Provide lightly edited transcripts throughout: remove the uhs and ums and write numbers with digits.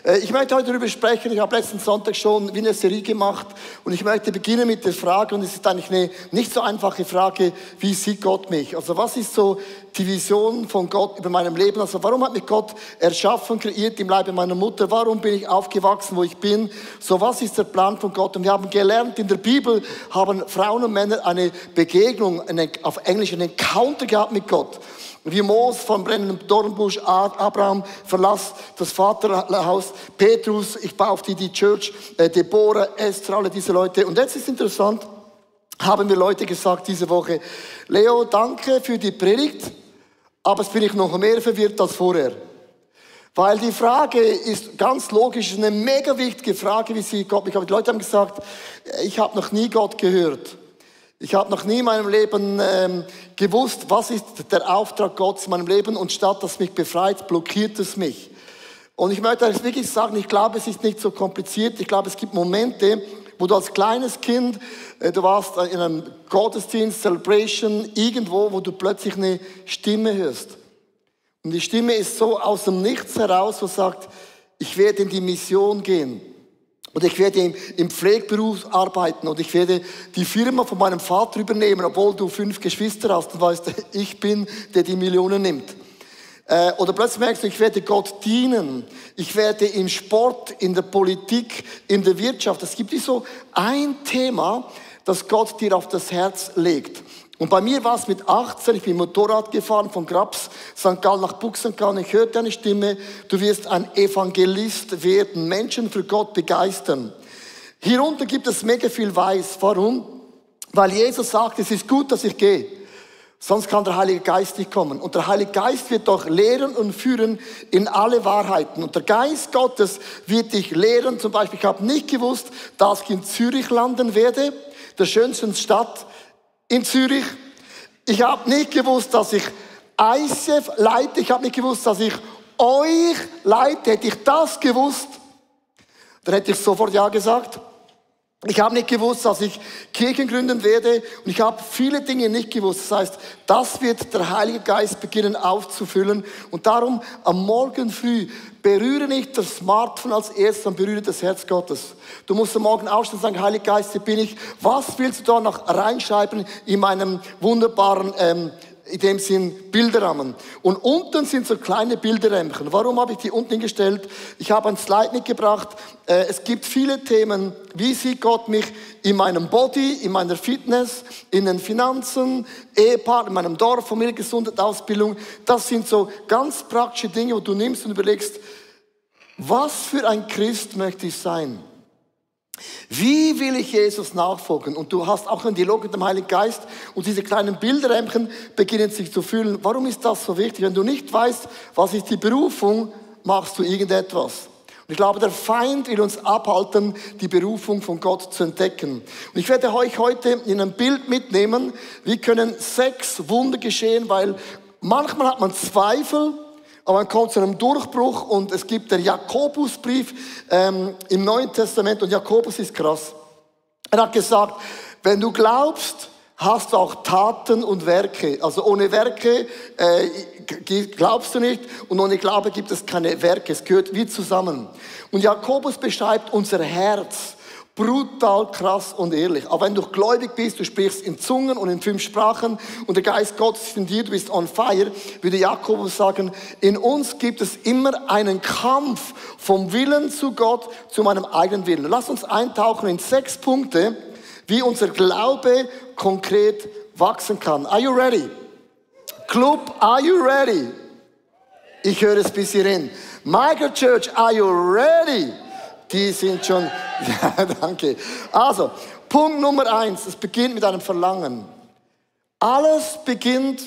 Ich möchte heute darüber sprechen, ich habe letzten Sonntag schon wie eine Serie gemacht und ich möchte beginnen mit der Frage, und es ist eigentlich eine nicht so einfache Frage, wie sieht Gott mich? Also was ist so die Vision von Gott über meinem Leben? Also warum hat mich Gott erschaffen, kreiert im Leibe meiner Mutter? Warum bin ich aufgewachsen, wo ich bin? So was ist der Plan von Gott? Und wir haben gelernt, in der Bibel haben Frauen und Männer eine Begegnung, auf Englisch einen Encounter gehabt mit Gott. Wie Mose vom brennenden Dornbusch, Abraham verlässt das Vaterhaus, Petrus, ich baue auf die Church, Deborah, Esther, alle diese Leute. Und jetzt ist interessant, haben mir Leute gesagt diese Woche, Leo, danke für die Predigt, aber jetzt bin ich noch mehr verwirrt als vorher. Weil die Frage ist ganz logisch, eine mega wichtige Frage, wie sie Gott mich hat. Die Leute haben gesagt, ich habe noch nie Gott gehört. Ich habe noch nie in meinem Leben gewusst, was ist der Auftrag Gottes in meinem Leben, und statt dass mich befreit, blockiert es mich. Und ich möchte euch wirklich sagen, ich glaube, es ist nicht so kompliziert. Ich glaube, es gibt Momente, wo du als kleines Kind, du warst in einem Gottesdienst, Celebration, irgendwo, wo du plötzlich eine Stimme hörst. Und die Stimme ist so aus dem Nichts heraus, wo sagt, ich werde in die Mission gehen. Und ich werde im Pflegeberuf arbeiten und ich werde die Firma von meinem Vater übernehmen, obwohl du 5 Geschwister hast und weißt, ich bin, der die Millionen nimmt. Oder plötzlich merkst du, ich werde Gott dienen. Ich werde im Sport, in der Politik, in der Wirtschaft. Es gibt so ein Thema, das Gott dir auf das Herz legt. Und bei mir war es mit 18, ich bin Motorrad gefahren von Grabs, St. Gallen nach Buchsenkaln. Ich hörte eine Stimme, du wirst ein Evangelist werden, Menschen für Gott begeistern. Hier unten gibt es mega viel Weiß. Warum? Weil Jesus sagt, es ist gut, dass ich gehe. Sonst kann der Heilige Geist nicht kommen. Und der Heilige Geist wird doch lehren und führen in alle Wahrheiten. Und der Geist Gottes wird dich lehren. Zum Beispiel, ich habe nicht gewusst, dass ich in Zürich landen werde, der schönsten Stadt in Zürich. Ich habe nicht gewusst, dass ich ICF leite. Ich habe nicht gewusst, dass ich euch leite. Hätte ich das gewusst, dann hätte ich sofort Ja gesagt. Ich habe nicht gewusst, dass ich Kirchen gründen werde. Und ich habe viele Dinge nicht gewusst. Das heißt, das wird der Heilige Geist beginnen aufzufüllen. Und darum, am Morgen früh, berühre nicht das Smartphone als erstes, sondern berühre das Herz Gottes. Du musst am Morgen aufstehen und sagen, Heiliger Geist, hier bin ich. Was willst du da noch reinschreiben in meinem wunderbaren, in dem Sinn, Bilderrahmen? Und unten sind so kleine Bilderrämchen. Warum habe ich die unten hingestellt? Ich habe ein Slide mitgebracht. Es gibt viele Themen. Wie sieht Gott mich in meinem Body, in meiner Fitness, in den Finanzen, Ehepaar, in meinem Dorf, Familie, Gesundheit, Ausbildung? Das sind so ganz praktische Dinge, wo du nimmst und überlegst, was für ein Christ möchte ich sein? Wie will ich Jesus nachfolgen? Und du hast auch einen Dialog mit dem Heiligen Geist und diese kleinen Bilderrämchen beginnen sich zu fühlen. Warum ist das so wichtig? Wenn du nicht weißt, was ist die Berufung, machst du irgendetwas. Und ich glaube, der Feind will uns abhalten, die Berufung von Gott zu entdecken. Und ich werde euch heute in ein Bild mitnehmen. Wie können 6 Wunder geschehen, weil manchmal hat man Zweifel, aber man kommt zu einem Durchbruch, und es gibt den Jakobusbrief im Neuen Testament, und Jakobus ist krass. Er hat gesagt, wenn du glaubst, hast du auch Taten und Werke. Also ohne Werke glaubst du nicht, und ohne Glaube gibt es keine Werke. Es gehört wie zusammen. Und Jakobus beschreibt unser Herz brutal, krass und ehrlich. Aber wenn du gläubig bist, du sprichst in Zungen und in 5 Sprachen und der Geist Gottes ist in dir, du bist on fire, würde Jakobus sagen, in uns gibt es immer einen Kampf vom Willen zu Gott zu meinem eigenen Willen. Lass uns eintauchen in 6 Punkte, wie unser Glaube konkret wachsen kann. Are you ready? Club, are you ready? Ich höre es bis hierhin. Michael Church, are you ready? Die sind schon, ja, danke. Also, Punkt Nummer 1, es beginnt mit einem Verlangen. Alles beginnt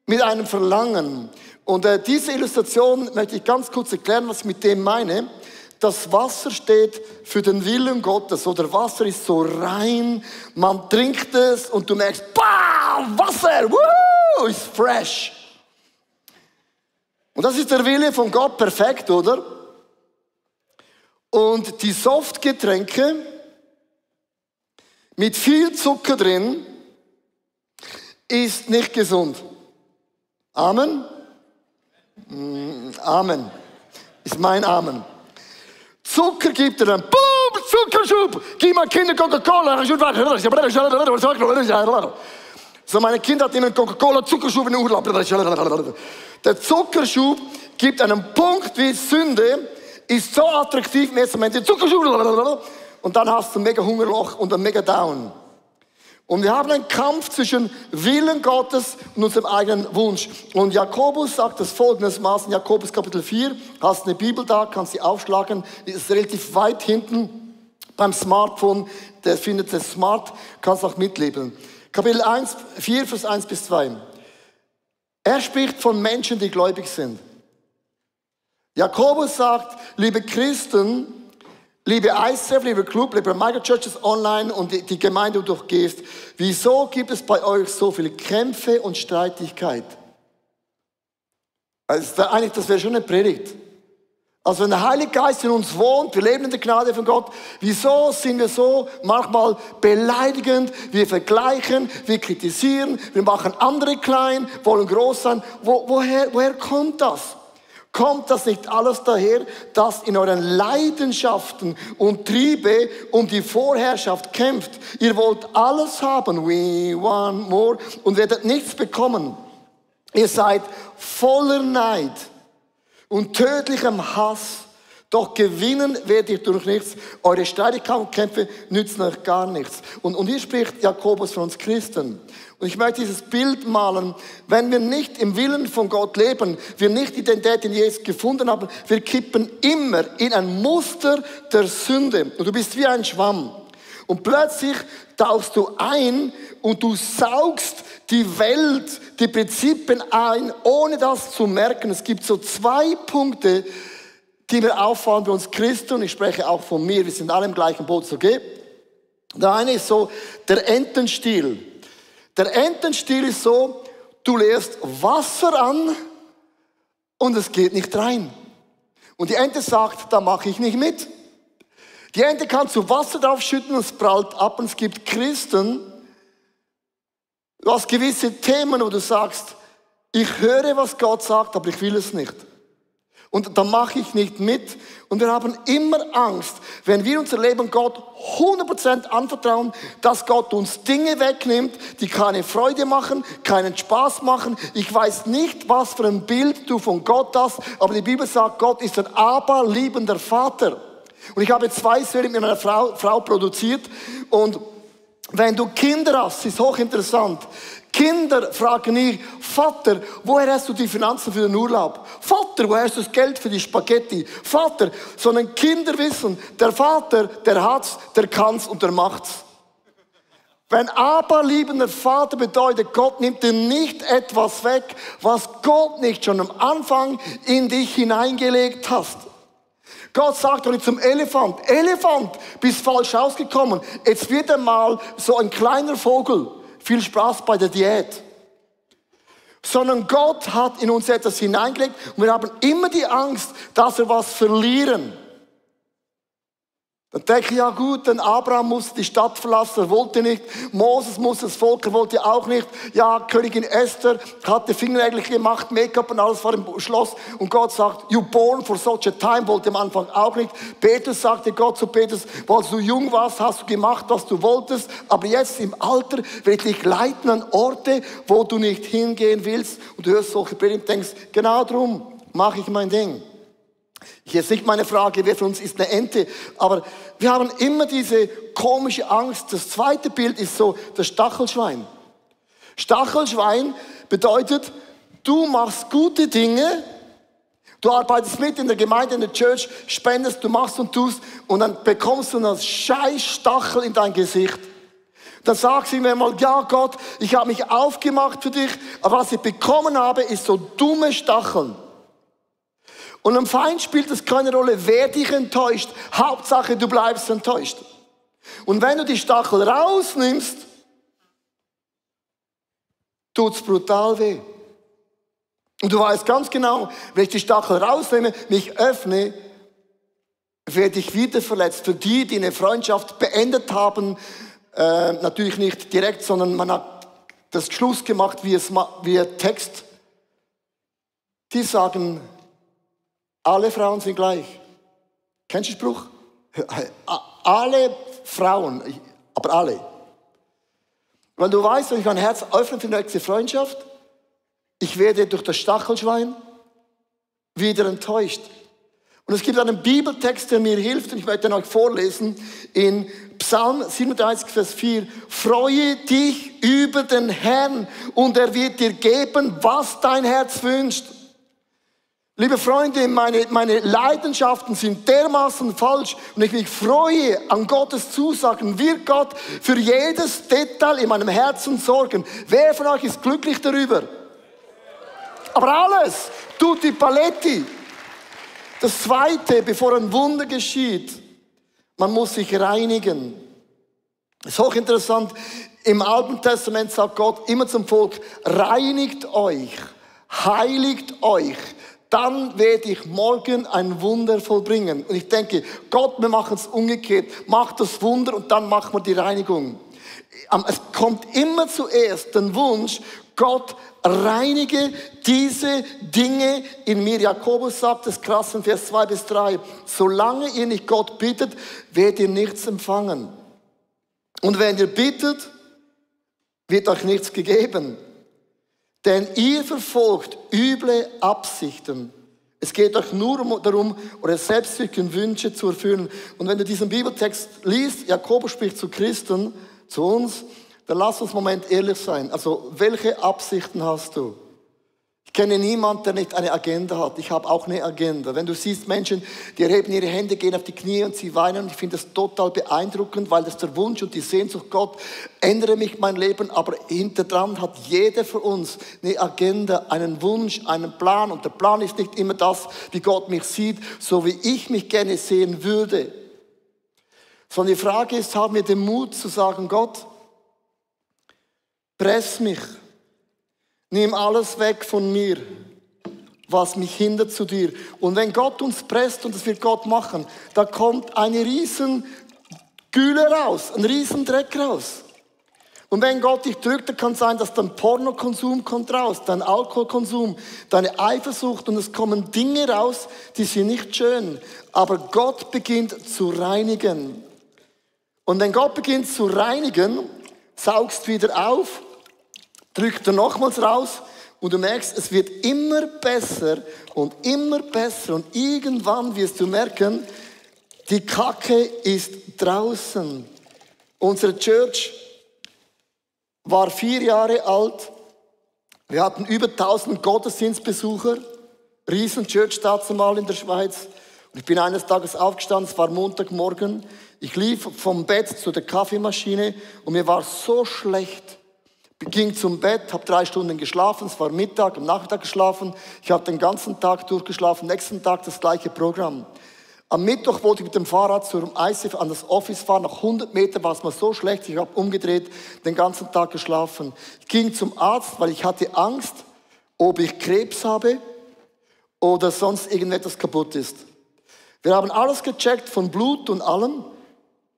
mit einem Verlangen. Und diese Illustration möchte ich ganz kurz erklären, was ich mit dem meine. Das Wasser steht für den Willen Gottes, oder Wasser ist so rein, man trinkt es und du merkst, bam, Wasser, woo, ist fresh. Und das ist der Wille von Gott, perfekt, oder? Und die Softgetränke mit viel Zucker drin ist nicht gesund. Amen? Amen. Ist mein Amen. Zucker gibt er dann. Boom, Zuckerschub. Gib mal Kinder Coca-Cola. So, meine Kinder hatten immer Coca-Cola, Zuckerschub in den Urlaub. Der Zuckerschub gibt einen Punkt wie Sünde, ist so attraktiv im ersten Moment. Zuckerschub. Und dann hast du ein mega Hungerloch und ein mega Down. Und wir haben einen Kampf zwischen Willen Gottes und unserem eigenen Wunsch. Und Jakobus sagt das folgendermaßen, Jakobus Kapitel 4, hast eine Bibel da, kannst sie aufschlagen, ist relativ weit hinten beim Smartphone, der findet das Smart, kannst auch mitleben. Kapitel 1, 4, Vers 1 bis 2. Er spricht von Menschen, die gläubig sind. Jakobus sagt, liebe Christen, liebe ICF, liebe Club, liebe Microchurches online und die Gemeinde, die du durchgehst, wieso gibt es bei euch so viele Kämpfe und Streitigkeit? Also eigentlich, das wäre schon eine Predigt. Also wenn der Heilige Geist in uns wohnt, wir leben in der Gnade von Gott, wieso sind wir so manchmal beleidigend, wir vergleichen, wir kritisieren, wir machen andere klein, wollen groß sein. Woher kommt das? Kommt das nicht alles daher, dass in euren Leidenschaften und Triebe um die Vorherrschaft kämpft? Ihr wollt alles haben, we want more, und werdet nichts bekommen. Ihr seid voller Neid und tödlichem Hass. Doch gewinnen werdet ihr durch nichts. Eure Streitigkeiten nützen euch gar nichts. Und hier spricht Jakobus von uns Christen. Und ich möchte dieses Bild malen, wenn wir nicht im Willen von Gott leben, wir nicht die Identität in Jesus gefunden haben, wir kippen immer in ein Muster der Sünde. Und du bist wie ein Schwamm. Und plötzlich tauchst du ein und du saugst die Welt, die Prinzipien ein, ohne das zu merken. Es gibt so 2 Punkte, die mir auffallen bei uns Christen, und ich spreche auch von mir, wir sind alle im gleichen Boot, okay? Der eine ist so, der Entenstiel. Der Entenstiel ist so, du leerst Wasser an und es geht nicht rein. Und die Ente sagt, da mache ich nicht mit. Die Ente kannst du Wasser drauf schütten und es prallt ab. Und es gibt Christen, du hast gewisse Themen, wo du sagst, ich höre, was Gott sagt, aber ich will es nicht. Und da mache ich nicht mit. Und wir haben immer Angst, wenn wir unser Leben Gott 100% anvertrauen, dass Gott uns Dinge wegnimmt, die keine Freude machen, keinen Spaß machen. Ich weiß nicht, was für ein Bild du von Gott hast, aber die Bibel sagt, Gott ist ein aberliebender Vater. Und ich habe 2 Söhne mit meiner Frau produziert. Und wenn du Kinder hast, ist hochinteressant. Kinder fragen nie, Vater, woher hast du die Finanzen für den Urlaub? Vater, woher hast du das Geld für die Spaghetti? Vater, sondern Kinder wissen, der Vater, der hat's, der kann's und der macht's. Wenn aberliebender Vater bedeutet, Gott nimmt dir nicht etwas weg, was Gott nicht schon am Anfang in dich hineingelegt hast. Gott sagt doch nicht zum Elefant, Elefant, bist falsch rausgekommen. Jetzt wird er mal so ein kleiner Vogel. Viel Spaß bei der Diät. Sondern Gott hat in uns etwas hineingelegt und wir haben immer die Angst, dass wir was verlieren. Dann denke ich, ja gut, denn Abraham musste die Stadt verlassen, er wollte nicht. Moses musste das Volk, er wollte auch nicht. Ja, Königin Esther hatte Fingernägel gemacht, Make-up und alles war im Schloss. Und Gott sagt, you born for such a time, wollte am Anfang auch nicht. Petrus sagte Gott zu Petrus, als du jung warst, hast du gemacht, was du wolltest. Aber jetzt im Alter will ich dich leiten an Orte, wo du nicht hingehen willst. Und du hörst solche Predigten und denkst, genau darum mache ich mein Ding. Jetzt nicht meine Frage, wer von uns ist eine Ente, aber wir haben immer diese komische Angst. Das zweite Bild ist so das Stachelschwein. Stachelschwein bedeutet, du machst gute Dinge, du arbeitest mit in der Gemeinde, in der Church, spendest, du machst und tust und dann bekommst du einen scheiß Stachel in dein Gesicht. Dann sagst du mir mal, ja Gott, ich habe mich aufgemacht für dich, aber was ich bekommen habe, ist so dumme Stacheln. Und am Feind spielt es keine Rolle, wer dich enttäuscht. Hauptsache, du bleibst enttäuscht. Und wenn du die Stachel rausnimmst, tut's brutal weh. Und du weißt ganz genau, wenn ich die Stachel rausnehme, mich öffne, werde ich wieder verletzt. Für die, die eine Freundschaft beendet haben, natürlich nicht direkt, sondern man hat das Schluss gemacht wie Text. Die sagen, alle Frauen sind gleich. Kennst du den Spruch? Alle Frauen, aber alle. Weil du weißt, wenn ich mein Herz öffne für die nächste Freundschaft, ich werde durch das Stachelschwein wieder enttäuscht. Und es gibt einen Bibeltext, der mir hilft, und ich möchte ihn euch vorlesen, in Psalm 37, Vers 4. Freue dich über den Herrn und er wird dir geben, was dein Herz wünscht. Liebe Freunde, meine Leidenschaften sind dermaßen falsch und ich mich freue an Gottes Zusagen, wird Gott für jedes Detail in meinem Herzen sorgen. Wer von euch ist glücklich darüber? Aber alles, tutti paletti. Das Zweite, bevor ein Wunder geschieht, man muss sich reinigen. Das ist hochinteressant. Im Alten Testament sagt Gott immer zum Volk, reinigt euch, heiligt euch, dann werde ich morgen ein Wunder vollbringen. Und ich denke, Gott, wir machen es umgekehrt. Mach das Wunder und dann machen wir die Reinigung. Es kommt immer zuerst der Wunsch, Gott, reinige diese Dinge in mir. Jakobus sagt es krass in Vers 2 bis 3. Solange ihr nicht Gott bittet, werdet ihr nichts empfangen. Und wenn ihr bittet, wird euch nichts gegeben. Denn ihr verfolgt üble Absichten. Es geht euch nur darum, eure selbstsüchtigen Wünsche zu erfüllen. Und wenn du diesen Bibeltext liest, Jakobus spricht zu Christen, zu uns, dann lass uns einen Moment ehrlich sein. Also, welche Absichten hast du? Ich kenne niemanden, der nicht eine Agenda hat. Ich habe auch eine Agenda. Wenn du siehst Menschen, die erheben ihre Hände, gehen auf die Knie und sie weinen. Und ich finde das total beeindruckend, weil das der Wunsch und die Sehnsucht, Gott, ändere mich mein Leben. Aber hinterdran hat jeder von uns eine Agenda, einen Wunsch, einen Plan. Und der Plan ist nicht immer das, wie Gott mich sieht, so wie ich mich gerne sehen würde. Sondern die Frage ist, haben wir den Mut zu sagen, Gott, press mich. Nimm alles weg von mir, was mich hindert zu dir. Und wenn Gott uns presst, und das wird Gott machen, da kommt eine riesen Gülle raus, ein riesen Dreck raus. Und wenn Gott dich drückt, dann kann es sein, dass dein Pornokonsum kommt raus, dein Alkoholkonsum, deine Eifersucht und es kommen Dinge raus, die sind nicht schön. Aber Gott beginnt zu reinigen. Und wenn Gott beginnt zu reinigen, saugst wieder auf, drückt er nochmals raus und du merkst, es wird immer besser und irgendwann wirst du merken, die Kacke ist draußen. Unsere Church war 4 Jahre alt, wir hatten über 1000 Gottesdienstbesucher, riesen Church dazu mal in der Schweiz. Und ich bin eines Tages aufgestanden, es war Montagmorgen, ich lief vom Bett zu der Kaffeemaschine und mir war so schlecht. Ich ging zum Bett, habe 3 Stunden geschlafen, es war Mittag, am Nachmittag geschlafen. Ich habe den ganzen Tag durchgeschlafen, nächsten Tag das gleiche Programm. Am Mittwoch wollte ich mit dem Fahrrad zum ICF an das Office fahren. Nach 100 Metern war es mir so schlecht, ich habe umgedreht, den ganzen Tag geschlafen. Ich ging zum Arzt, weil ich hatte Angst, ob ich Krebs habe oder sonst irgendetwas kaputt ist. Wir haben alles gecheckt, von Blut und allem.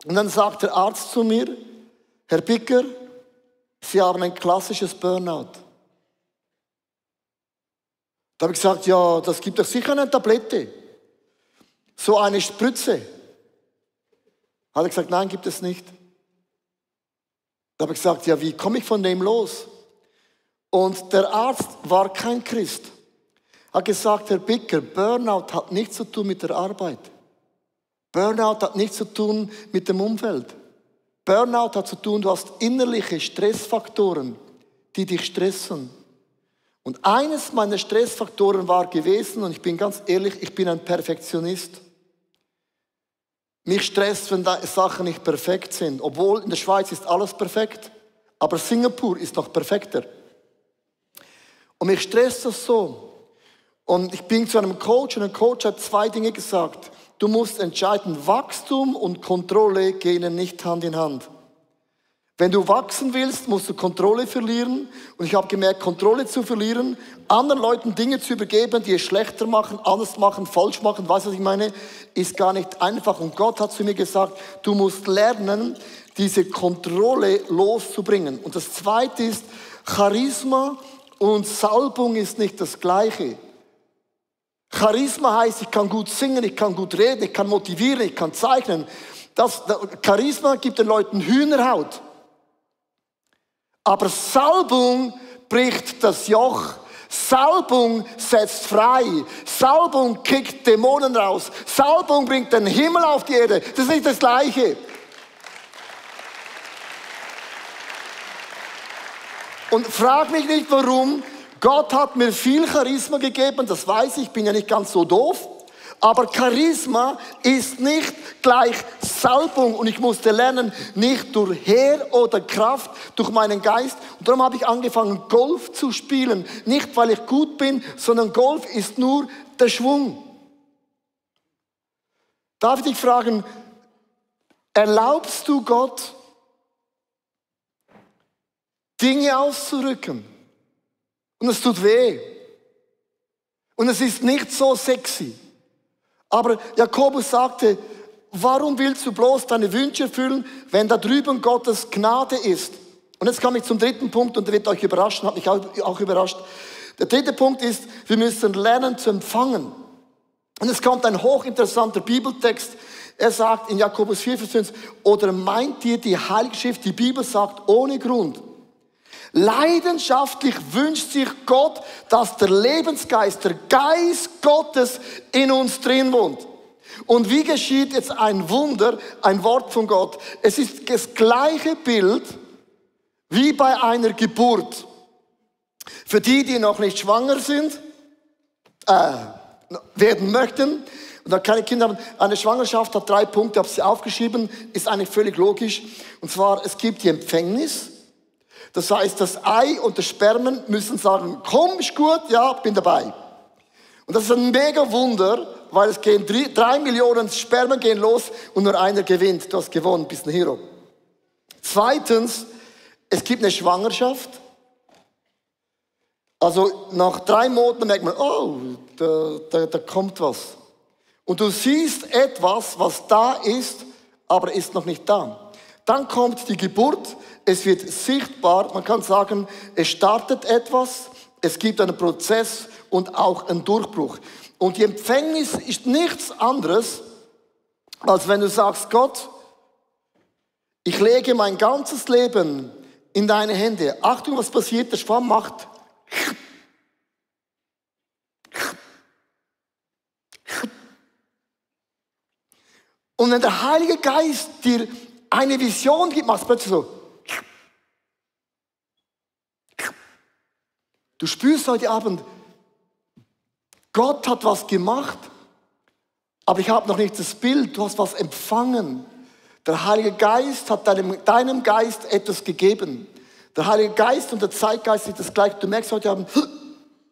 Und dann sagt der Arzt zu mir, Herr Bicker, Sie haben ein klassisches Burnout. Da habe ich gesagt, ja, das gibt doch sicher eine Tablette. So eine Spritze. Hat er gesagt, nein, gibt es nicht. Da habe ich gesagt, ja, wie komme ich von dem los? Und der Arzt war kein Christ. Hat gesagt, Herr Bicker, Burnout hat nichts zu tun mit der Arbeit. Burnout hat nichts zu tun mit dem Umfeld. Burnout hat zu tun, du hast innerliche Stressfaktoren, die dich stressen. Und eines meiner Stressfaktoren war gewesen, und ich bin ganz ehrlich, ich bin ein Perfektionist. Mich stresst, wenn Sachen nicht perfekt sind. Obwohl in der Schweiz ist alles perfekt, aber Singapur ist noch perfekter. Und mich stresst das so. Und ich bin zu einem Coach und ein Coach hat 2 Dinge gesagt. Du musst entscheiden, Wachstum und Kontrolle gehen nicht Hand in Hand. Wenn du wachsen willst, musst du Kontrolle verlieren. Und ich habe gemerkt, Kontrolle zu verlieren, anderen Leuten Dinge zu übergeben, die es schlechter machen, anders machen, falsch machen, weißt du, was ich meine, ist gar nicht einfach. Und Gott hat zu mir gesagt, du musst lernen, diese Kontrolle loszubringen. Und das Zweite ist, Charisma und Salbung ist nicht das Gleiche. Charisma heißt, ich kann gut singen, ich kann gut reden, ich kann motivieren, ich kann zeichnen. Charisma gibt den Leuten Hühnerhaut. Aber Salbung bricht das Joch. Salbung setzt frei. Salbung kickt Dämonen raus. Salbung bringt den Himmel auf die Erde. Das ist nicht das Gleiche. Und frag mich nicht, warum. Gott hat mir viel Charisma gegeben, das weiß ich, bin ja nicht ganz so doof. Aber Charisma ist nicht gleich Salbung. Und ich musste lernen, nicht durch Heer oder Kraft, durch meinen Geist. Und darum habe ich angefangen, Golf zu spielen. Nicht, weil ich gut bin, sondern Golf ist nur der Schwung. Darf ich dich fragen, erlaubst du Gott, Dinge auszurücken? Und es tut weh. Und es ist nicht so sexy. Aber Jakobus sagte, warum willst du bloß deine Wünsche erfüllen, wenn da drüben Gottes Gnade ist? Und jetzt komme ich zum dritten Punkt und der wird euch überraschen, hat mich auch überrascht. Der dritte Punkt ist, wir müssen lernen zu empfangen. Und es kommt ein hochinteressanter Bibeltext. Er sagt in Jakobus 4, Vers 5, oder meint ihr die Heilige Schrift, die Bibel sagt ohne Grund, leidenschaftlich wünscht sich Gott, dass der Lebensgeist, der Geist Gottes in uns drin wohnt. Und wie geschieht jetzt ein Wunder, ein Wort von Gott? Es ist das gleiche Bild wie bei einer Geburt. Für die, die noch nicht schwanger sind, werden möchten, und dann keine Kinder haben, eine Schwangerschaft hat 3 Punkte, ich habe sie aufgeschrieben, ist eigentlich völlig logisch. Und zwar, es gibt die Empfängnis. Das heißt, das Ei und das Spermen müssen sagen, komm, ist gut, ja, bin dabei. Und das ist ein mega Wunder, weil es gehen 3 Millionen Spermen gehen los und nur einer gewinnt. Du hast gewonnen, bist ein Hero. Zweitens, es gibt eine Schwangerschaft. Also nach 3 Monaten merkt man, oh, da kommt was. Und du siehst etwas, was da ist, aber ist noch nicht da. Dann kommt die Geburt, es wird sichtbar, man kann sagen, es startet etwas, es gibt einen Prozess und auch einen Durchbruch. Und die Empfängnis ist nichts anderes, als wenn du sagst, Gott, ich lege mein ganzes Leben in deine Hände. Achtung, was passiert, der Schwamm macht. Und wenn der Heilige Geist dir eine Vision gibt, machst du plötzlich so. Du spürst heute Abend, Gott hat was gemacht, aber ich habe noch nicht das Bild, du hast was empfangen. Der Heilige Geist hat deinem Geist etwas gegeben. Der Heilige Geist und der Zeitgeist sind das gleiche. Du merkst heute Abend,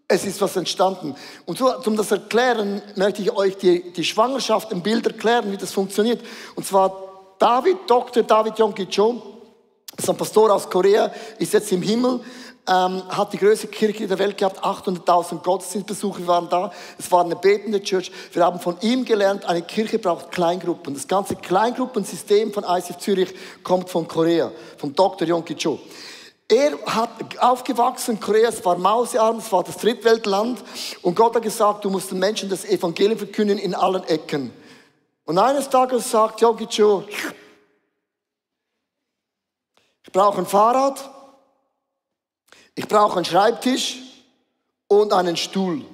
es ist was entstanden. Und so, um das zu erklären, möchte ich euch die Schwangerschaft im Bild erklären, wie das funktioniert. Und zwar Dr. David Yonggi Cho, ist ein Pastor aus Korea, ist jetzt im Himmel, hat die größte Kirche der Welt gehabt, 800.000 Gottesdienstbesucher waren da. Es war eine betende Church. Wir haben von ihm gelernt, eine Kirche braucht Kleingruppen. Das ganze Kleingruppensystem von ICF Zürich kommt von Korea, von Dr. Yonggi Cho. Er hat aufgewachsen in Korea, es war mausearm, es war das Drittweltland. Und Gott hat gesagt, du musst den Menschen das Evangelium verkünden in allen Ecken. Und eines Tages sagt Yonggi Cho, ich brauche ein Fahrrad, ich brauche einen Schreibtisch und einen Stuhl.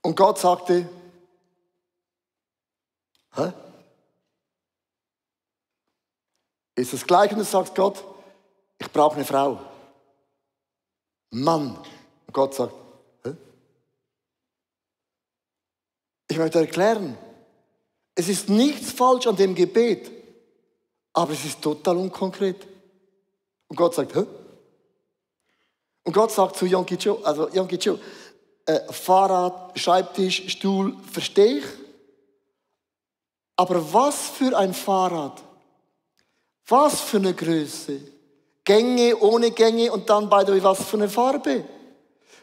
Und Gott sagte, hä? Ist das Gleiche und du sagst Gott, ich brauche eine Frau. Mann. Und Gott sagt, hä? Ich möchte erklären, es ist nichts falsch an dem Gebet, aber es ist total unkonkret. Und Gott sagt, hä? Und Gott sagt zu Yonggi Cho, Fahrrad, Schreibtisch, Stuhl, verstehe ich. Aber was für ein Fahrrad? Was für eine Größe? Gänge, ohne Gänge und dann by the way, was für eine Farbe?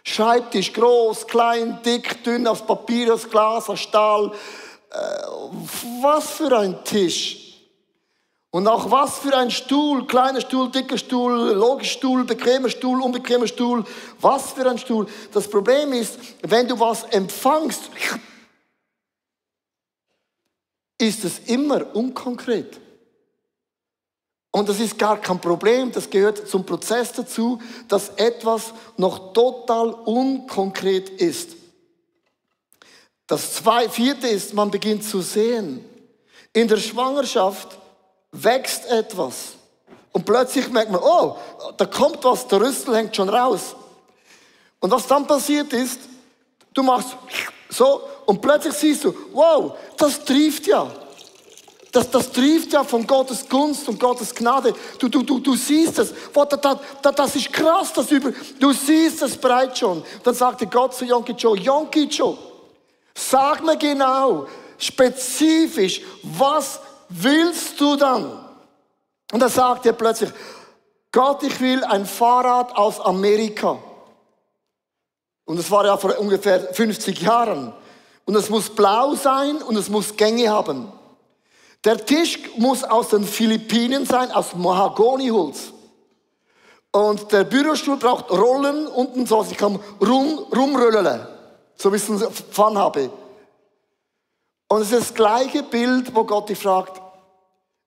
Schreibtisch, groß, klein, dick, dünn, aus Papier, aus Glas, aus Stahl. Was für ein Tisch? Und auch was für ein Stuhl, kleiner Stuhl, dicker Stuhl, logischer Stuhl, bequemer Stuhl, unbequemer Stuhl, was für ein Stuhl. Das Problem ist, wenn du was empfangst, ist es immer unkonkret. Und das ist gar kein Problem, das gehört zum Prozess dazu, dass etwas noch total unkonkret ist. Das vierte ist, man beginnt zu sehen. In der Schwangerschaft wächst etwas. Und plötzlich merkt man, oh, da kommt was, der Rüssel hängt schon raus. Und was dann passiert ist, du machst so und plötzlich siehst du, wow, das trieft ja. Das trieft ja von Gottes Gunst und Gottes Gnade. Du siehst es. Das ist krass, du siehst es bereits schon. Dann sagte Gott zu Yonki Joe, sag mir genau, spezifisch, was willst du dann? Und dann sagt er plötzlich, Gott, ich will ein Fahrrad aus Amerika. Und das war ja vor ungefähr 50 Jahren. Und es muss blau sein und es muss Gänge haben. Der Tisch muss aus den Philippinen sein, aus Mahagoniholz. Und der Bürostuhl braucht Rollen unten so, ich kann rumrollen, so wie ich es Pfann habe. Und es ist das gleiche Bild, wo Gott dich fragt,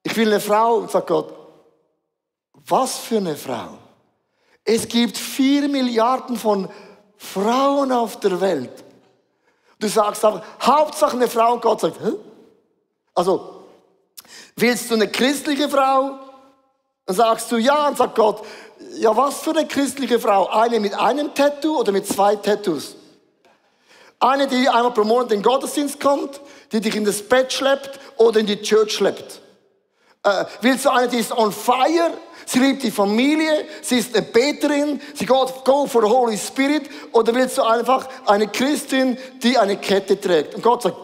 ich will eine Frau. Und sagt Gott, was für eine Frau? Es gibt 4 Milliarden von Frauen auf der Welt. Du sagst aber, Hauptsache eine Frau. Und Gott sagt, hä? Also, willst du eine christliche Frau? Dann sagst du ja. Und sagt Gott, ja, was für eine christliche Frau? Eine mit einem Tattoo oder mit 2 Tattoos? Eine, die einmal pro Monat in den Gottesdienst kommt, die dich in das Bett schleppt oder in die Church schleppt? Willst du eine, die ist on fire? Sie liebt die Familie, sie ist eine Beterin, sie go for the Holy Spirit? Oder willst du einfach eine Christin, die eine Kette trägt? Und Gott sagt,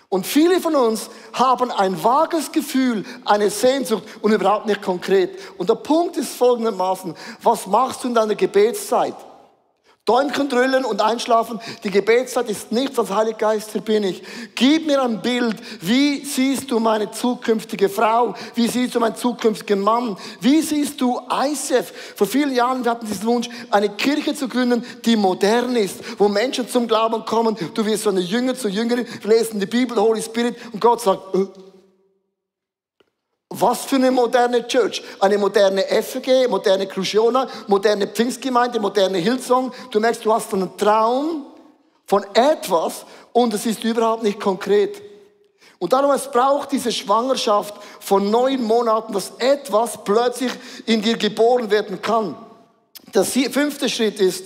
Und viele von uns haben ein vages Gefühl, eine Sehnsucht und überhaupt nicht konkret. Und der Punkt ist folgendermaßen, was machst du in deiner Gebetszeit? Däumchen drüllen und einschlafen. Die Gebetszeit ist nichts als Heiliger Geist, hier bin ich. Gib mir ein Bild. Wie siehst du meine zukünftige Frau? Wie siehst du meinen zukünftigen Mann? Wie siehst du ICF? Vor vielen Jahren hatten wir diesen Wunsch, eine Kirche zu gründen, die modern ist, wo Menschen zum Glauben kommen. Du wirst so eine Jünger zu Jüngerin, lesen die Bibel, Holy Spirit, und Gott sagt, was für eine moderne Church? Eine moderne FG, moderne Cruciona, moderne Pfingstgemeinde, moderne Hillsong. Du merkst, du hast einen Traum von etwas und es ist überhaupt nicht konkret. Und darum, es braucht diese Schwangerschaft von 9 Monaten, dass etwas plötzlich in dir geboren werden kann. Der 5. Schritt ist,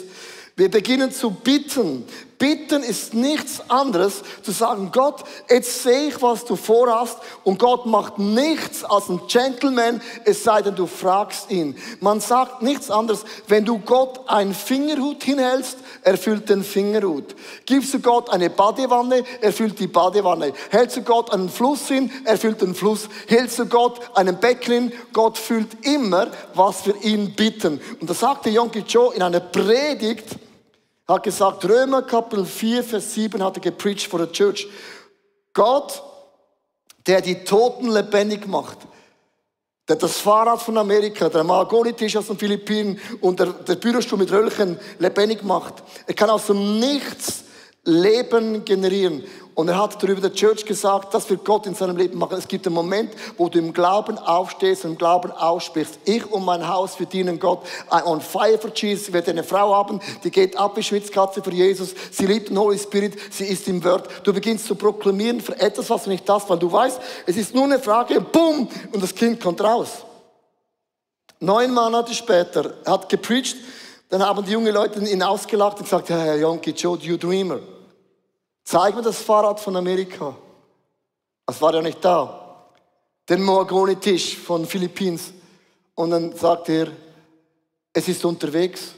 wir beginnen zu bitten. Bitten ist nichts anderes, zu sagen, Gott, jetzt sehe ich, was du vorhast, und Gott macht nichts als ein Gentleman, es sei denn, du fragst ihn. Man sagt nichts anderes, wenn du Gott einen Fingerhut hinhältst, erfüllt den Fingerhut. Gibst du Gott eine Badewanne, erfüllt die Badewanne. Hältst du Gott einen Fluss hin, erfüllt den Fluss. Hältst du Gott einen Becken hin, Gott füllt immer, was wir ihn bitten. Und das sagte Yonki Joe in einer Predigt, hat gesagt, Römer Kapitel 4, Vers 7 hat er gepreacht vor der Church. Gott, der die Toten lebendig macht, der das Fahrrad von Amerika, der Mahagoni-Tisch aus den Philippinen und der Bürostuhl mit Röllchen lebendig macht. Er kann aus dem Nichts Leben generieren. Und er hat darüber der Church gesagt, das wird Gott in seinem Leben machen. Es gibt einen Moment, wo du im Glauben aufstehst und im Glauben aussprichst. Ich und mein Haus, wir dienen Gott. I'm on fire for Jesus. Ich werde eine Frau haben, die geht ab wie Schwitzkatze für Jesus. Sie liebt den Holy Spirit, sie ist im Wort. Du beginnst zu proklamieren für etwas, was du nicht hast, weil du weißt, es ist nur eine Frage, boom, und das Kind kommt raus. 9 Monate später, er hat gepreacht, dann haben die jungen Leute ihn ausgelacht und gesagt, Herr Yonki Joe, you dreamer. Zeig mir das Fahrrad von Amerika. Das war ja nicht da. Den Mahagoni-Tisch von Philippinen. Und dann sagt er, es ist unterwegs.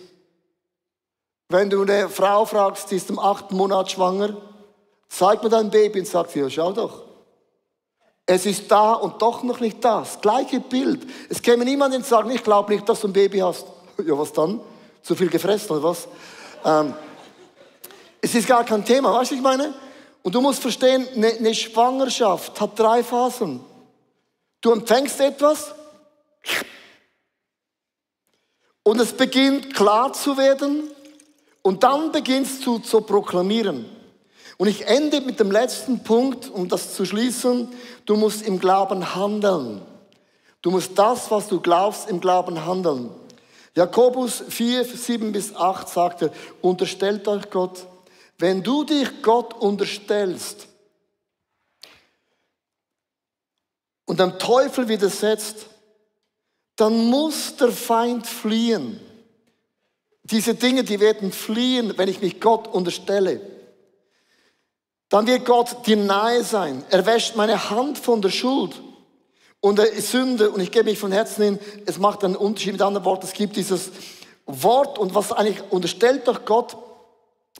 Wenn du eine Frau fragst, die ist im 8. Monat schwanger, zeig mir dein Baby, und sagt sie, ja, schau doch. Es ist da und doch noch nicht da. Das gleiche Bild. Es käme niemand und sagt, ich glaube nicht, dass du ein Baby hast. Ja, was dann? Zu viel gefressen oder was? Es ist gar kein Thema, weißt du, was ich meine? Und du musst verstehen, eine Schwangerschaft hat 3 Phasen. Du empfängst etwas und es beginnt klar zu werden und dann beginnst du zu proklamieren. Und ich ende mit dem letzten Punkt, um das zu schließen. Du musst im Glauben handeln. Du musst das, was du glaubst, im Glauben handeln. Jakobus 4, 7 bis 8 sagte, unterstellt euch Gott. Wenn du dich Gott unterstellst und dem Teufel widersetzt, dann muss der Feind fliehen. Diese Dinge, die werden fliehen, wenn ich mich Gott unterstelle. Dann wird Gott dir nahe sein. Er wäscht meine Hand von der Schuld und der Sünde. Und ich gebe mich von Herzen hin, es macht einen Unterschied. Mit anderen Worten, es gibt dieses Wort und was eigentlich unterstellt durch Gott,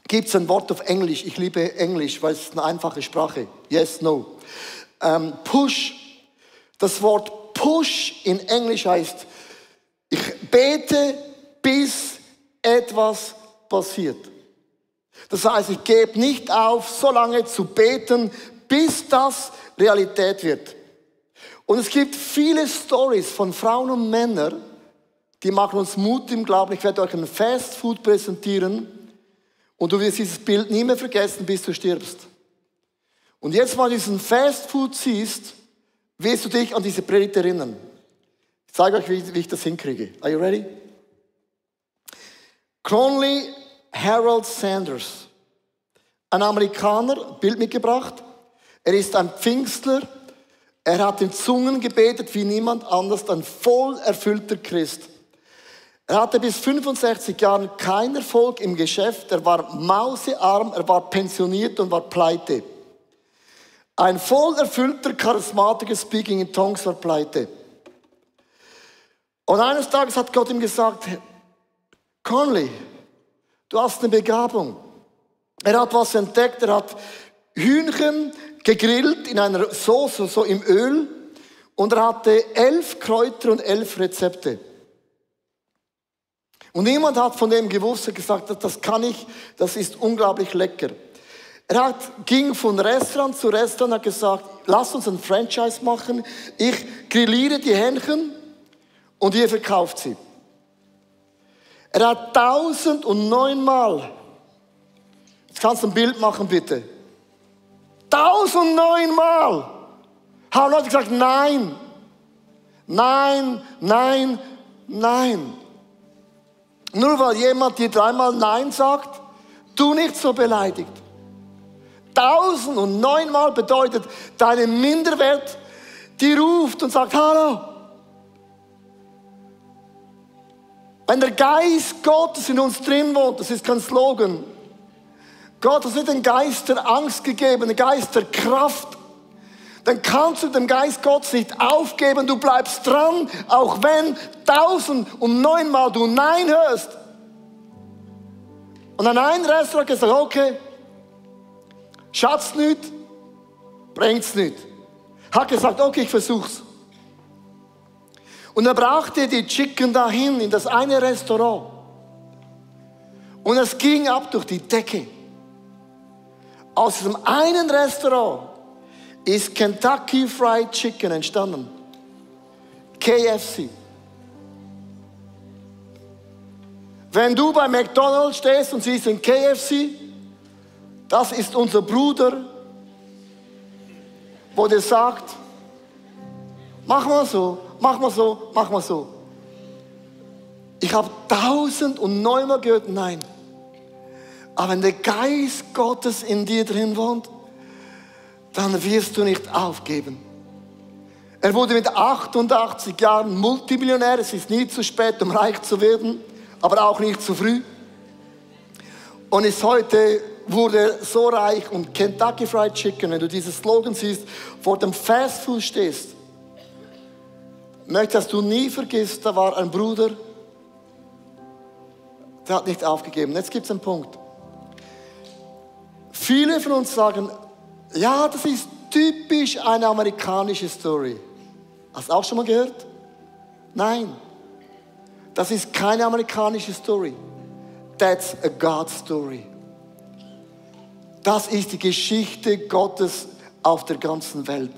gibt es ein Wort auf Englisch. Ich liebe Englisch, weil es eine einfache Sprache. Yes, no. Push. Das Wort Push in Englisch heißt, ich bete, bis etwas passiert. Das heißt, ich gebe nicht auf, so lange zu beten, bis das Realität wird. Und es gibt viele Stories von Frauen und Männern, die machen uns Mut im Glauben. Ich werde euch ein Fast Food präsentieren und du wirst dieses Bild nie mehr vergessen, bis du stirbst. Und jetzt mal diesen Fast Food siehst, wirst du dich an diese Predigt erinnern. Ich zeige euch, wie ich das hinkriege. Are you ready? Conley Harold Sanders, ein Amerikaner, Bild mitgebracht. Er ist ein Pfingstler. Er hat in Zungen gebetet wie niemand anders, ein voll erfüllter Christ. Er hatte bis 65 Jahren keinen Erfolg im Geschäft. Er war mausearm, er war pensioniert und war pleite. Ein voll erfüllter, charismatischer Speaking in Tongues war pleite. Und eines Tages hat Gott ihm gesagt, Conley, du hast eine Begabung. Er hat was entdeckt, er hat Hühnchen gegrillt in einer Soße, so im Öl. Und er hatte 11 Kräuter und 11 Rezepte. Und niemand hat von dem gewusst, gesagt, das kann ich, das ist unglaublich lecker. Er ging von Restaurant zu Restaurant und hat gesagt, lass uns ein Franchise machen. Ich grilliere die Hähnchen und ihr verkauft sie. Er hat 1009 Mal, jetzt kannst du ein Bild machen bitte, 1009 Mal haben Leute gesagt, nein, nein, nein, nein. Nur weil jemand dir 3-mal Nein sagt, du nicht so beleidigt. 1009 Mal bedeutet, deine Minderwert, die ruft und sagt, hallo. Wenn der Geist Gottes in uns drin wohnt, das ist kein Slogan. Gott hat nicht den Geist der Angst gegeben, den Geist der Kraft. Dann kannst du dem Geist Gottes nicht aufgeben, du bleibst dran, auch wenn 1009 Mal du Nein hörst. Und an ein Restaurant gesagt, okay, schaut's nicht, bringt's nicht. Hat gesagt, okay, ich versuch's. Und er brachte die Chicken dahin, in das eine Restaurant. Und es ging ab durch die Decke. Aus diesem einen Restaurant ist Kentucky Fried Chicken entstanden. KFC. Wenn du bei McDonald's stehst und siehst ein KFC, das ist unser Bruder, wo der sagt, mach mal so, mach mal so, mach mal so. Ich habe 1009 Mal gehört, nein. Aber wenn der Geist Gottes in dir drin wohnt, dann wirst du nicht aufgeben. Er wurde mit 88 Jahren Multimillionär. Es ist nie zu spät, um reich zu werden, aber auch nicht zu früh. Und ist heute, wurde so reich und Kentucky Fried Chicken, wenn du diesen Slogan siehst, vor dem Fast Food stehst, möchte, dass du nie vergisst, da war ein Bruder, der hat nicht aufgegeben. Jetzt gibt es einen Punkt. Viele von uns sagen, ja, das ist typisch eine amerikanische Story. Hast du auch schon mal gehört? Nein. Das ist keine amerikanische Story. That's a God story. Das ist die Geschichte Gottes auf der ganzen Welt.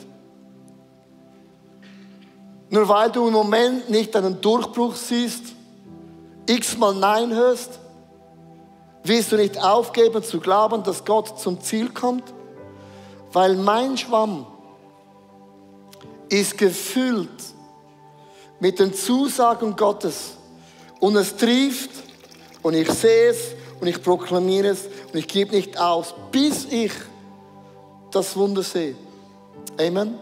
Nur weil du im Moment nicht einen Durchbruch siehst, x-mal Nein hörst, wirst du nicht aufgeben zu glauben, dass Gott zum Ziel kommt, weil mein Schwamm ist gefüllt mit den Zusagen Gottes und es trifft und ich sehe es und ich proklamiere es und ich gebe nicht aus, bis ich das Wunder sehe. Amen.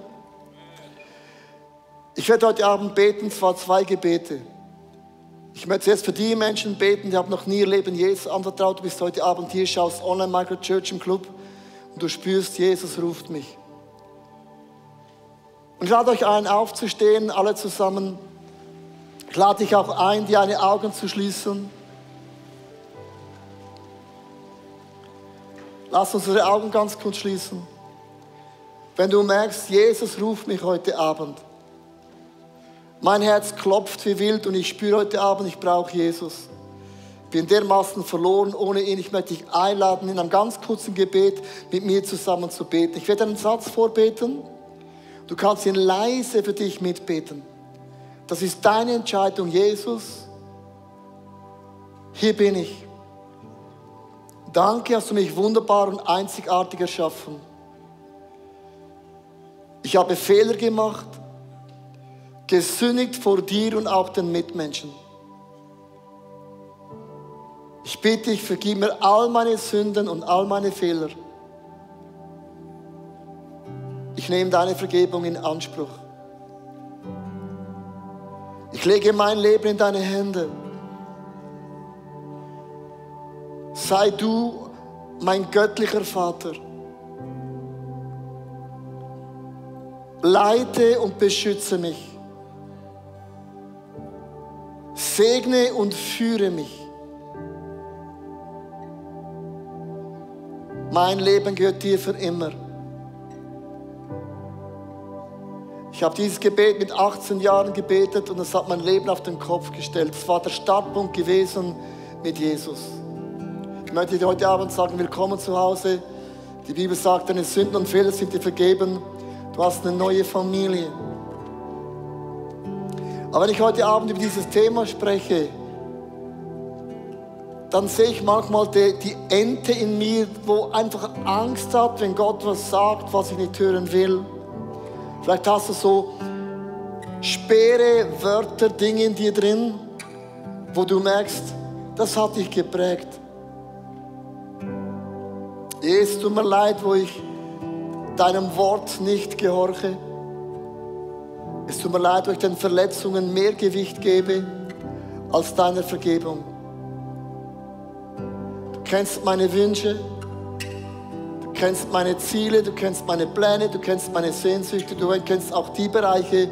Ich werde heute Abend beten, zwar 2 Gebete. Ich möchte zuerst für die Menschen beten, die haben noch nie ihr Leben Jesus anvertraut. Du bist heute Abend hier, schaust online Micro Church im Club und du spürst, Jesus ruft mich. Und ich lade euch ein, aufzustehen, alle zusammen. Ich lade dich auch ein, deine Augen zu schließen. Lass uns unsere Augen ganz kurz schließen. Wenn du merkst, Jesus ruft mich heute Abend. Mein Herz klopft wie wild und ich spüre heute Abend, ich brauche Jesus. Ich bin dermaßen verloren ohne ihn. Ich möchte dich einladen, in einem ganz kurzen Gebet mit mir zusammen zu beten. Ich werde einen Satz vorbeten. Du kannst ihn leise für dich mitbeten. Das ist deine Entscheidung, Jesus. Hier bin ich. Danke, hast du mich wunderbar und einzigartig erschaffen. Ich habe Fehler gemacht, gesündigt vor dir und auch den Mitmenschen. Ich bitte dich, vergib mir all meine Sünden und all meine Fehler. Ich nehme deine Vergebung in Anspruch. Ich lege mein Leben in deine Hände. Sei du mein göttlicher Vater. Leite und beschütze mich. Segne und führe mich. Mein Leben gehört dir für immer. Ich habe dieses Gebet mit 18 Jahren gebetet und es hat mein Leben auf den Kopf gestellt. Es war der Startpunkt gewesen mit Jesus. Ich möchte dir heute Abend sagen, willkommen zu Hause. Die Bibel sagt, deine Sünden und Fehler sind dir vergeben. Du hast eine neue Familie. Aber wenn ich heute Abend über dieses Thema spreche, dann sehe ich manchmal die Ente in mir, wo einfach Angst hat, wenn Gott was sagt, was ich nicht hören will. Vielleicht hast du so schwere Wörter, Dinge in dir drin, wo du merkst, das hat dich geprägt. Es tut mir leid, wo ich deinem Wort nicht gehorche. Es tut mir leid, wo ich den Verletzungen mehr Gewicht gebe als deiner Vergebung. Du kennst meine Wünsche, du kennst meine Ziele, du kennst meine Pläne, du kennst meine Sehnsüchte, du kennst auch die Bereiche,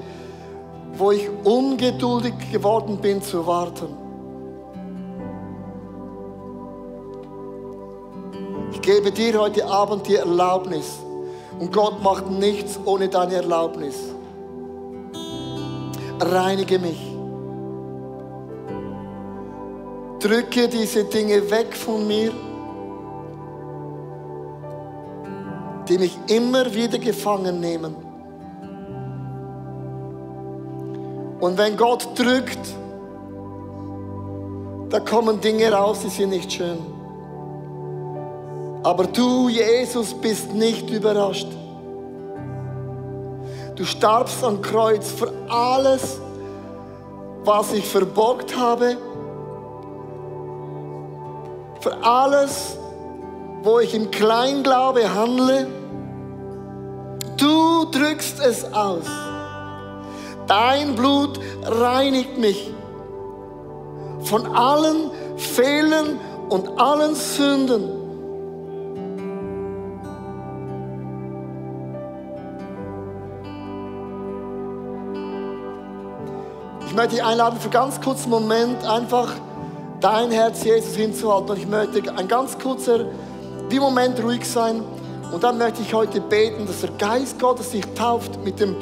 wo ich ungeduldig geworden bin zu warten. Ich gebe dir heute Abend die Erlaubnis und Gott macht nichts ohne deine Erlaubnis. Reinige mich. Drücke diese Dinge weg von mir, die mich immer wieder gefangen nehmen. Und wenn Gott drückt, da kommen Dinge raus, die sind nicht schön. Aber du, Jesus, bist nicht überrascht. Du starbst am Kreuz für alles, was ich verbockt habe, für alles, wo ich im Kleinglaube handle. Du drückst es aus. Dein Blut reinigt mich von allen Fehlern und allen Sünden. Ich möchte dich einladen, für einen ganz kurzen Moment einfach dein Herz Jesus hinzuhalten. Und ich möchte ein ganz kurzer Moment ruhig sein. Und dann möchte ich heute beten, dass der Geist Gottes dich tauft mit dem.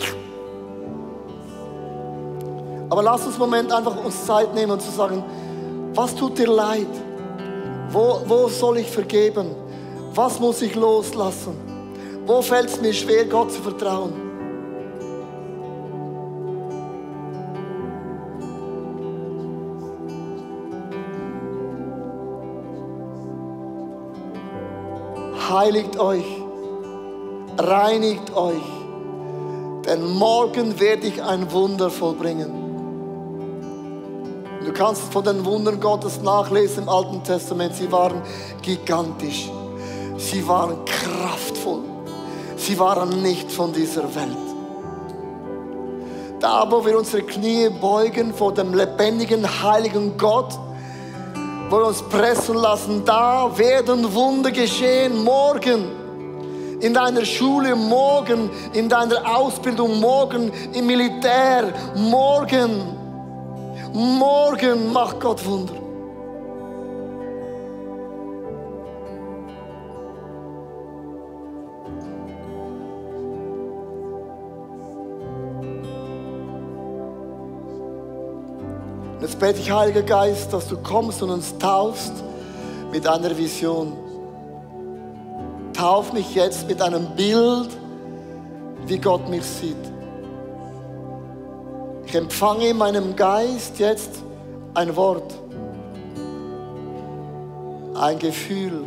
Aber lass uns einen Moment einfach uns Zeit nehmen und zu sagen, was tut dir leid? Wo soll ich vergeben? Was muss ich loslassen? Wo fällt es mir schwer, Gott zu vertrauen? heiligt euch, reinigt euch, denn morgen werde ich ein Wunder vollbringen. Du kannst von den Wundern Gottes nachlesen im Alten Testament. Sie waren gigantisch. Sie waren kraftvoll. Sie waren nicht von dieser Welt. Da, wo wir unsere Knie beugen vor dem lebendigen, heiligen Gott, wo wir uns pressen lassen, da werden Wunder geschehen morgen. In deiner Schule morgen, in deiner Ausbildung morgen, im Militär morgen. Morgen macht Gott Wunder. Jetzt bete ich, Heiliger Geist, dass du kommst und uns taufst mit einer Vision. Tauf mich jetzt mit einem Bild, wie Gott mich sieht. Ich empfange in meinem Geist jetzt ein Wort, ein Gefühl.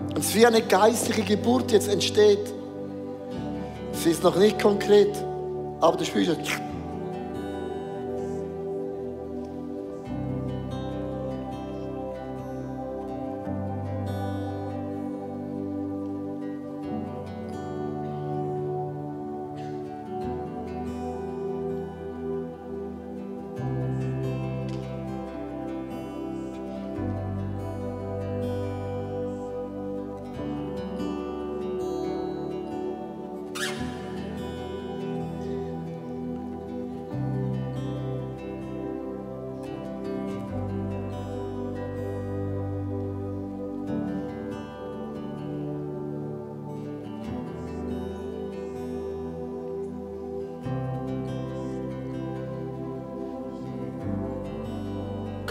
Und es ist wie eine geistliche Geburt jetzt entsteht. Sie ist noch nicht konkret, aber du spürst es.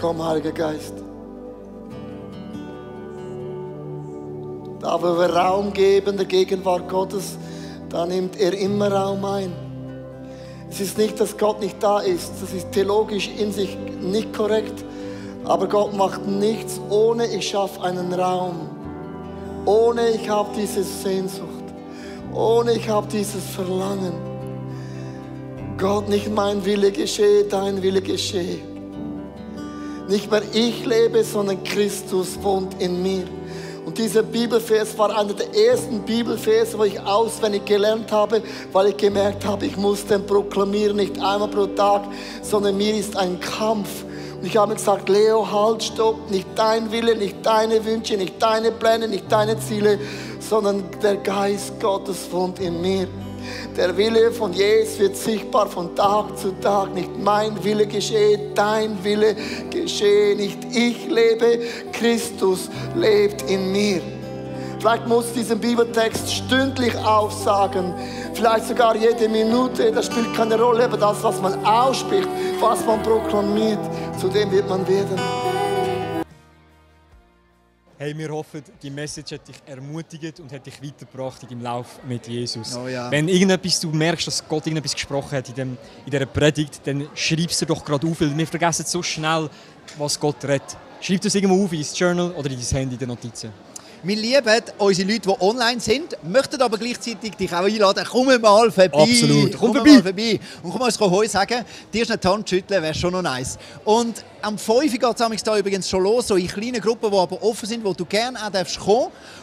Komm, Heiliger Geist. Da, wo wir Raum geben der Gegenwart Gottes, da nimmt er immer Raum ein. Es ist nicht, dass Gott nicht da ist. Das ist theologisch in sich nicht korrekt. Aber Gott macht nichts ohne ich schaffe einen Raum. Ohne ich habe diese Sehnsucht. Ohne ich habe dieses Verlangen. Gott, nicht mein Wille geschehe, dein Wille geschehe. Nicht mehr ich lebe, sondern Christus wohnt in mir. Und dieser Bibelvers war einer der ersten Bibelverse, wo ich auswendig gelernt habe, weil ich gemerkt habe, ich muss den proklamieren, nicht einmal pro Tag, sondern mir ist ein Kampf. Und ich habe mir gesagt, Leo, halt, stopp, nicht dein Wille, nicht deine Wünsche, nicht deine Pläne, nicht deine Ziele, sondern der Geist Gottes wohnt in mir. Der Wille von Jesus wird sichtbar von Tag zu Tag. Nicht mein Wille geschehe, dein Wille geschehe. Nicht ich lebe, Christus lebt in mir. Vielleicht muss diesen Bibeltext stündlich aufsagen, vielleicht sogar jede Minute. Das spielt keine Rolle, aber das, was man ausspricht, was man proklamiert, zu dem wird man werden. Hey, wir hoffen, die Message hat dich ermutigt und hat dich weitergebracht in deinem Lauf mit Jesus. Oh ja. Wenn du merkst, dass Gott irgendetwas gesprochen hat in dieser Predigt, dann schreib es dir doch gerade auf, weil wir vergessen so schnell, was Gott redet. Schreib das irgendwo auf ins Journal oder in dein Handy in den Notizen. Wir lieben unsere Leute, die online sind, möchten aber gleichzeitig dich auch einladen, komm mal vorbei. Absolut, komm vorbei. mal vorbei. Und komm uns Heu sagen, dir eine Hand schütteln, wäre schon noch nice. Und am 5 Uhr geht es da übrigens schon los, so in kleinen Gruppen, die aber offen sind, wo du gerne auch kommen darfst.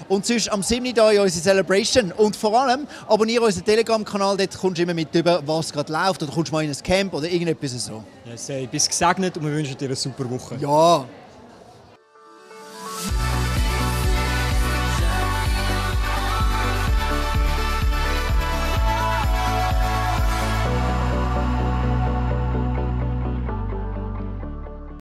Und sonst am 7. Uhr in unsere Celebration. Und vor allem abonniere unseren Telegram-Kanal, dort kommst du immer mit über, was gerade läuft. Oder kommst mal in ein Camp oder irgendetwas so. Yes, hey, bist gesegnet und wir wünschen dir eine super Woche. Ja.